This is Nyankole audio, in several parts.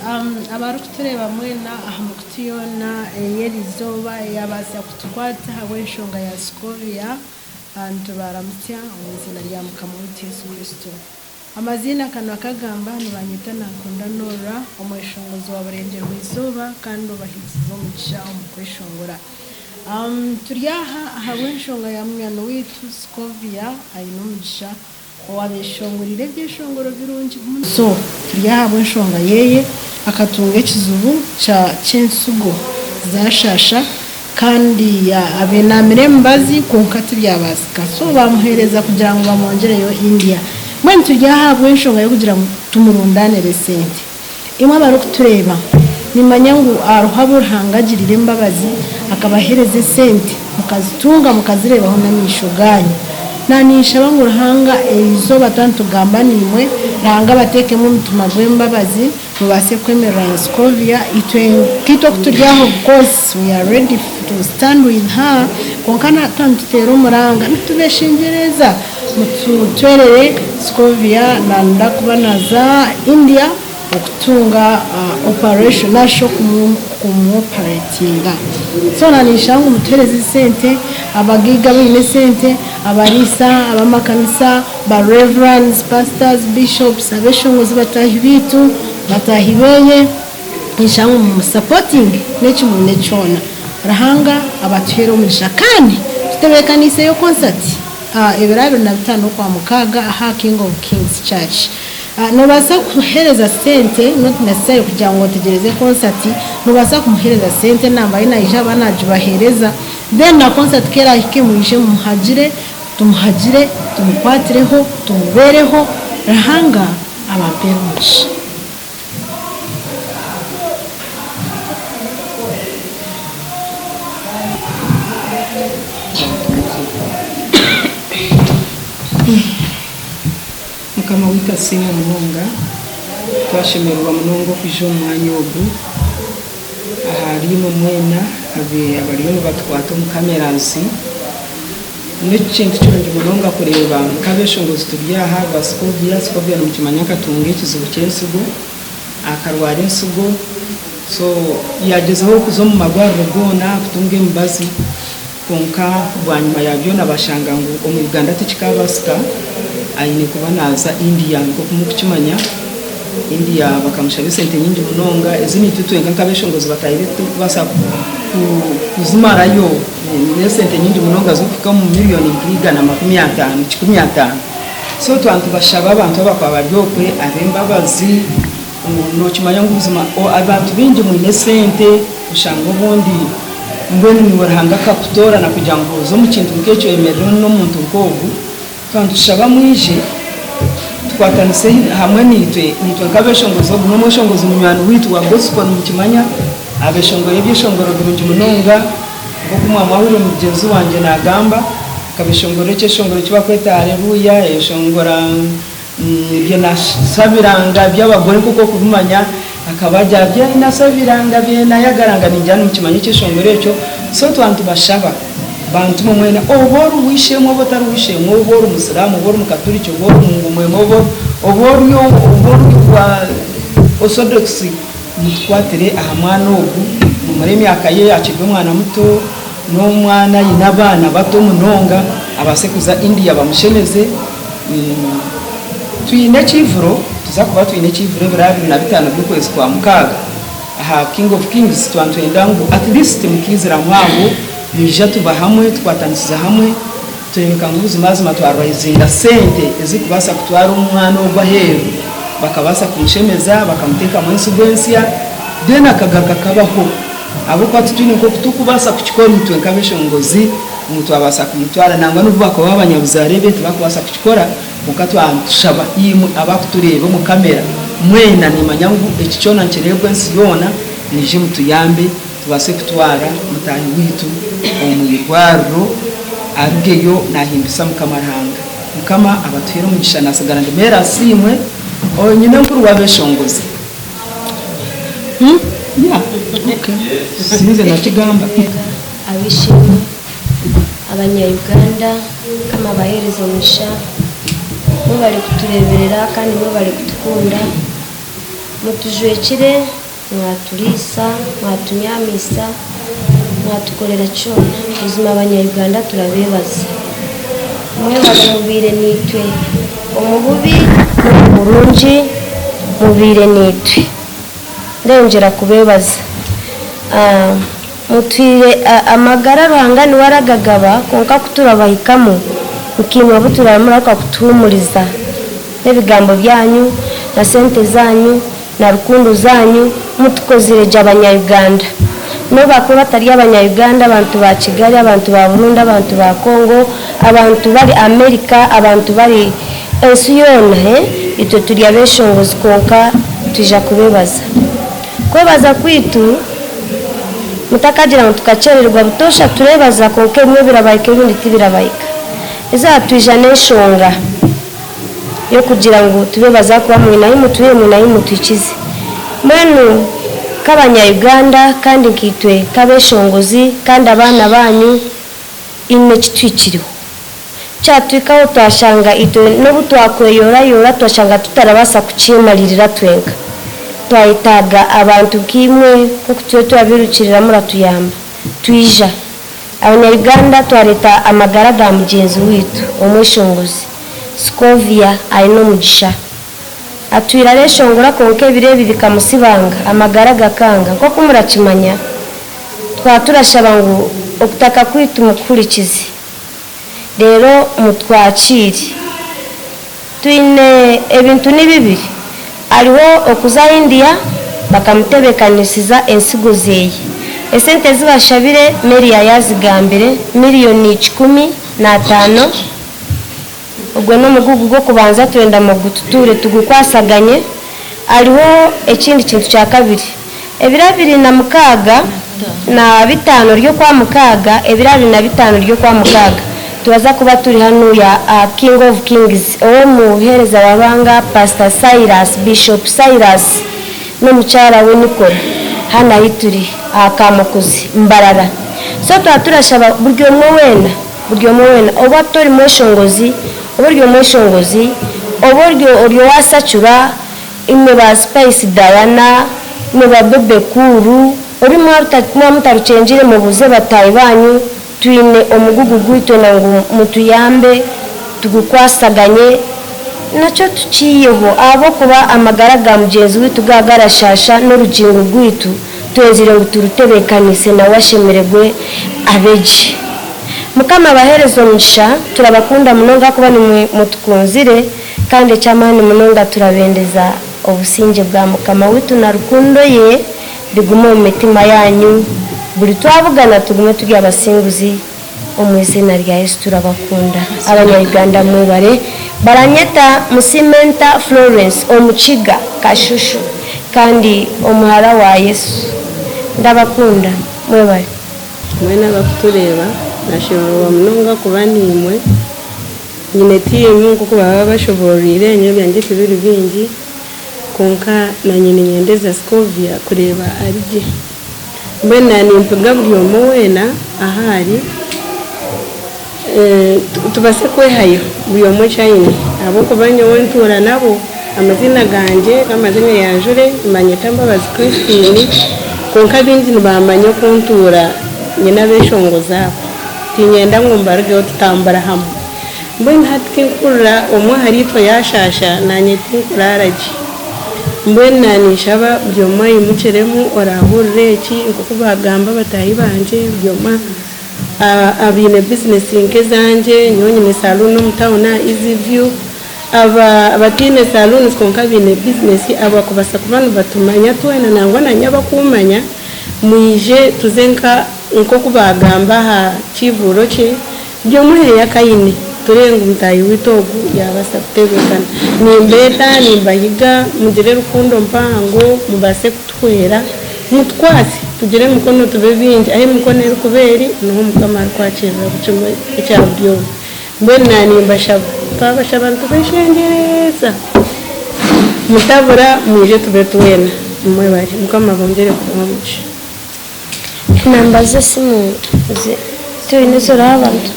Abarikutureeba mwena aha mikutu yoona ey'erizooba eyabaasa kutukwata ahabw'enshonga ya Scovia, nitubaramutsya omu iziina rya Mukama waitu Yesu Kristo. Amaziina akanwa kagamba nibanyeta Nankunda Norah, omweshongozi wa Burengyerwa-izooba kandi obahigize omugisha omu kweshongora. Turi aha ahabw'enshonga ya munywani waitu Scovia Ainomugisha owabeshongorire ebyeshongoro birungi muno. So turi aha ahabw'enshonga yeye, akatunga ekizibu kya ky'ensigo zashasha kandi abenamire emibazi kwonka tibyabaasika so bamuhereza kugira ngu bamwongyereyo India. Mbwenu turi aha ahabw'enshonga y'okugira ngu tumurundanire esente. Imwe abarikutureeba, nimanya ngu hariho abu Ruhanga agiriire embabazi akabaheereza esente mukazitunga mukazireebaho n'amaisho gaanyu. Naninshaba ngu Ruhanga erizooba twaba nitugamba naimwe, Ruhanga abateekemu omutima gw'embabazi mubaase kwemerera na Scovia. Itwe nkaitwe oku turi aho of course we are ready to stand with her kwonka twaba nituteera omuranga nitubeshengyereza mututwerere Scovia nanda kuba naza India okutunga operation narishi okumu operatinga. So naninshaba ngu mutuhereze esente, abagaiga abaine esente, abariisa, abamakanisa, ba reverends, pastors, bishops, abeshongozi bataahi baitu, bataahi beye, ninshaba ngu mumu supportinge neki mwine kyona. Ruhanga abatuhere omugisha kandi tutebekaniiseyo concert ebiro 25 Okwamukaaga aha King of Kings Church. Nobaasa kuhereza sente not necessarily kugira ngu otegyereze concert, nobaasa kumuhereza sente enamba ye naija aba nagibahereza then na concert ku erahike mwije mumuhagire, tumuhagire, tumukwatireho, tumubereho, Ruhanga abampere omugisha. Mukama waitu asiimwe munonga. Twashemererwa munonga okwija omu mwanya ogu ahari imwe mwena abariyo nibatukwata omu cameras. N'ekintu kirungi munonga kureeba nk'abeshongozi turi aha ba Scovia. Scovia nimukimanya akatunga ekizibu ky'ensigo, akarwara ensigo so yaagyezaho kuza omu marwariro goona kutunga emibazi. Kwonka bwanyima ya byona bashanga ngu omu Uganda tikikabaasika, aine kuba naaza India. Nk'oku murikukimanya, India bakamushaba esente nyingi munonga ezi naitwe twenka nk'abeshongozi bataahi baitu titurikubaasa kuzimarayo. N'esente nyingi munonga zirikuhika omu miriyoni nka 150, 150. So twaba nitubashaba abantu abakuba bari okwe ab'embabazi, Nookimanya ngu buzima abantu baingi mwine esente, oshanga obundi mbwenu niiwe Ruhanga akakutoorana kugira ngu oze omu kintu nk'ekyo oyemerere n'omuntu nk'ogu. Twaba nitushaba mwije tukwatanise hamwe naitwe, naitwe nk'abeshongozi, ogu n'omweshongozi munywani waitu wa gospel nimukimanya, abeshongora ebyeshongoro birungi munonga nk'oku mwamwahurire mugyenzi wangye naagamba, akabeshongorera ekyeshongoro eki barikweta Haleluya, yayeshongora. Byenasabiranga by'abagore nk'oku orikubimanya, akaba agira byenasabiranga byenayagaranga ningira nimukimanya ekyeshongoro ekyo, so twaba nitubashaba bantu imwe mwena oba ori ow'eishe-emwe oba otari w'eishe-emwe oba ori musiraamu oba ori mukaturiki oba ori mungumwemwe oba oba ori oba ori owa osodokisi mutukwatire aha mwana ogu mumure emyaka ye akiri omwana muto n'omwana aine abaana bato munonga abaase kuza India bamushemeze. Twine ekiivuro, tuza kuba twine ekiivuro ebiro 25 by'okwezi kwa mukaaga aha King of Kings. Twaba nitwenda ngu at least mukaiziramu aho, mwija tuba hamwe, tukwatanisiza hamwe, tureebeka ngu buzimazima twaraizinga sente ezirikubaasa kutwara omwana ogwo aheeru, bakabaasa kumushemeza, bakamuteekamu entsigo ensya, then akagaruka akabaho. Ahabw'okuba titwine nk'oku turikubaasa kukikora itwe nk'abeshongozi. Ngu twabaasa kumutwara, nangwa n'obu baakuba abanyabuzaare be tibarikubaasa kukikora, kwonka twaba nitushaba imwe abarikutureeba omu kamera mwena, niimanya ngu eki kyona nikireebwa ensi yoona, mwije mutuyambe tubaase kutwara mutaahi waitu omu irwariro arugeyo naahimbisa Mukama Ruhanga. Mukama abatuheere omugisha. Naatsigara ndi Mary Asiimwe, nyinenkuru w'abeeshongozi. Yeah, okay. Sinze nakigamba. Ab'eishe-emwe abanya Uganda Mukama abaheereze omugisha, mwebare kutureeberera kandi mwebare kutukunda. Mutujwekire, mwaturiisa, mwatunyaamiisa, mwatukorera kyona. Buzima Abanya-Uganda turabeebaza. Mwebare mubaire naitwe omu bubi n'omu burungi, mubaire naitwe. Ndeyongyera kubeebaza. Mutwire amagara Ruhanga niwe aragagaba kwonka ku turabahikamu nkaimwe abu turaba murahuka kutuhuumuriza n'ebigambo byanyu na sente zanyu na rukundo zanyu mutukozire gye abanya Uganda n'obu bakuba batari abanya Uganda abantu ba Kigali abantu ba Burundi abantu ba Congo abantu bari America abantu bari ensi yoona itwe turi abeshongozi kwonka twija kubebaza. Kwebaza kwaitu mutakagira ngu tukakyerererwa butoosha tureebaza kwonka ebimwe birabahika ebindi tibirabahika. Eizooba twija n'enshonga y'okugira ngu tubeebaze ahakuba mwine ahu mutwire mwine ahu mutuhikize. Mbwenu nk'abanya Uganda kandi nkaitwe nk'abeshongozi kandi abaana baanyu haine ekituhikireho. Kyatuhikaho twashanga itwe n'obu twakweyorayoora twashanga tutarabaasa kukyemaririira twenka. Twayetaaga abantu nkaimwe nk'oku turiyo turabiirukirira muratuyamba. Twija. Abanya-Uganda twareeta amagara ga mugyenzi waitu omweshongozi, Scovia Ainomugisha. Atwire areshongora kwonka ebiro ebi bikamusibanga, amagara gakanga. Nk'oku murakimanya, twaba turashaba ngu okutaka kwaitu mukuhurikize. Reero mutwakiire. Twine ebintu ni bibiri, hariho okuza India bakamutebeekanisiza ensigo ze. Esente ezi bashabire Meria yaazigambire, miriyoni 105. Ogwo n'omugugu gw'okubanza twenda mugu tutuure tugukwasaganye. Hariho ekindi kintu kya kabiri, ebiro 26 na bitaano ry'Okwamukaaga, ebiro 25 ry'Okwamukaaga, turaza kuba turi hanuya aha King of Kings ow'omuheereza wa Ruhanga Pastor Silas, Bishop Silas n'omukyara we Nicole hanu ahi turi aha Kamukuzi, Mbarara. So twaba turashaba buri omwe weena, buri omwe weena oba tori mweshongozi, oba ori omweshongozi, oba ori ori owa sacura, Imwe ba Spice Diana, imwe ba Bebe Cool, oru mwaba mutarukyengire mubuuze bataahi baanyu, twine omugugu gwaitu twenda ngu mutuyambe tugukwasaganye nakyo tukiiheho ahabw'okuba amagara ga mugyenzi waitu gaaba garashaasha n'orugingo rwaitu twenzire ngu turutebeekanise nawe ashemererwe abe gye. Mukama abaheereze omugisha, turabakunda munonga ahakuba nimwe mutukunzire. Kandi eky'amaani munonga turabendeza obusingye bwa Mukama waitu na rukundo ye bigume omu mitima yaanyu buri twabugana tugume turi abasinguzi omu eiziina rya Yesu turabakunda. Abanya Uganda mwebare. Baranyeta Musimenta Florence Omukiga Kashushu kandi omuhara wa Yesu. Ndabakunda. Mwebare. Mwena abakutureeba nashemererwa munonga kuba naimwe. Nyine tiimu nk'oku baba bashobooroire, nyowe ebyangye tibiri bingi kwonka naanye niinyendeza Scovia kureeba ari gye. Mbwenu naanimpiga buri omwe weena ahu ari tubaase kwehayo buri omwe eki aine ahabw'okuba nyowe ntuura nabo, amaziina gangye n'amaziina yanjure nibanyeta Mbabazi Christine kwonka baingi nibamanya oku ntuura nyine abeshongozi abo. Tiinyenda ngu mbarugeho tutambura hamwe. Mbwenu hati tinkuhurira omwe ahariitwe yaashaasha, naanye tinkuraara gye. Mbwenu naaninshaba buri omwe aimukiremu oraahurira eki, nk'oku baagamba bataahi bangye, buri omwe abaine bizinesi nk'ezangye, nyowe nyine saluuni omu tauni aha Easy View, abataine saluuni kwonka baine bizinesi abakubaasa kuba nibatumanya twena nangwa naanye abakuumanya, mwije tuze nka Nk'oku baagamba aha kiivuuro kye, buri omwe aheyo akaine, tureebe ngu mutaahi waitu ogu yaabaasa kutebeekana. Nimbeeta, nimbahiga mugire rukundo mpango, mubaase kutuhwera, mutukwatse tugire emikono tube bingi. Ahu emikono erikuba eri, niho Mukama arikwakirira buri kimwe ekya buri omwe. Mbwenu naanye nimbashaba, twabashaba nitubeshengyereza, mutabura mwije tube twena. Mwebare. Mukama abongyere kubaha omugisha. Enamba z'esimu zi twine eziriho abantu.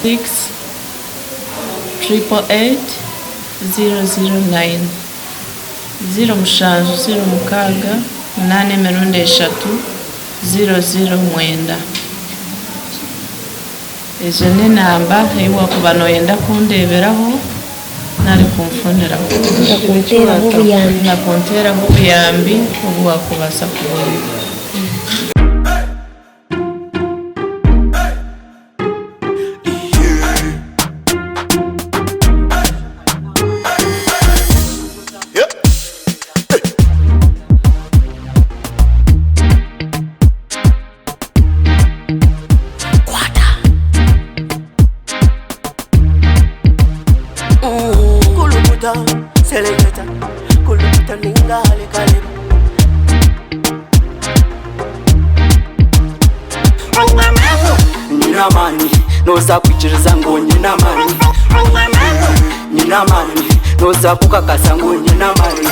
Six triple eight zero zero nine. 07 06 8 emirundi eshatu 00 9. Ezo n'enamba ei waakuba nooyenda kundeeberaho nari kunfuniraho. Nakunteeraho obuyambi. Nakunteeraho obuyambi obu waakubaasa kubona. Kulukuta, seleketa, kulukuta ninga halekaleba. Nyina amani, noza kwikiriza ngu nyina amani. Nyina amani, noza kukakasa ngu nyina amani.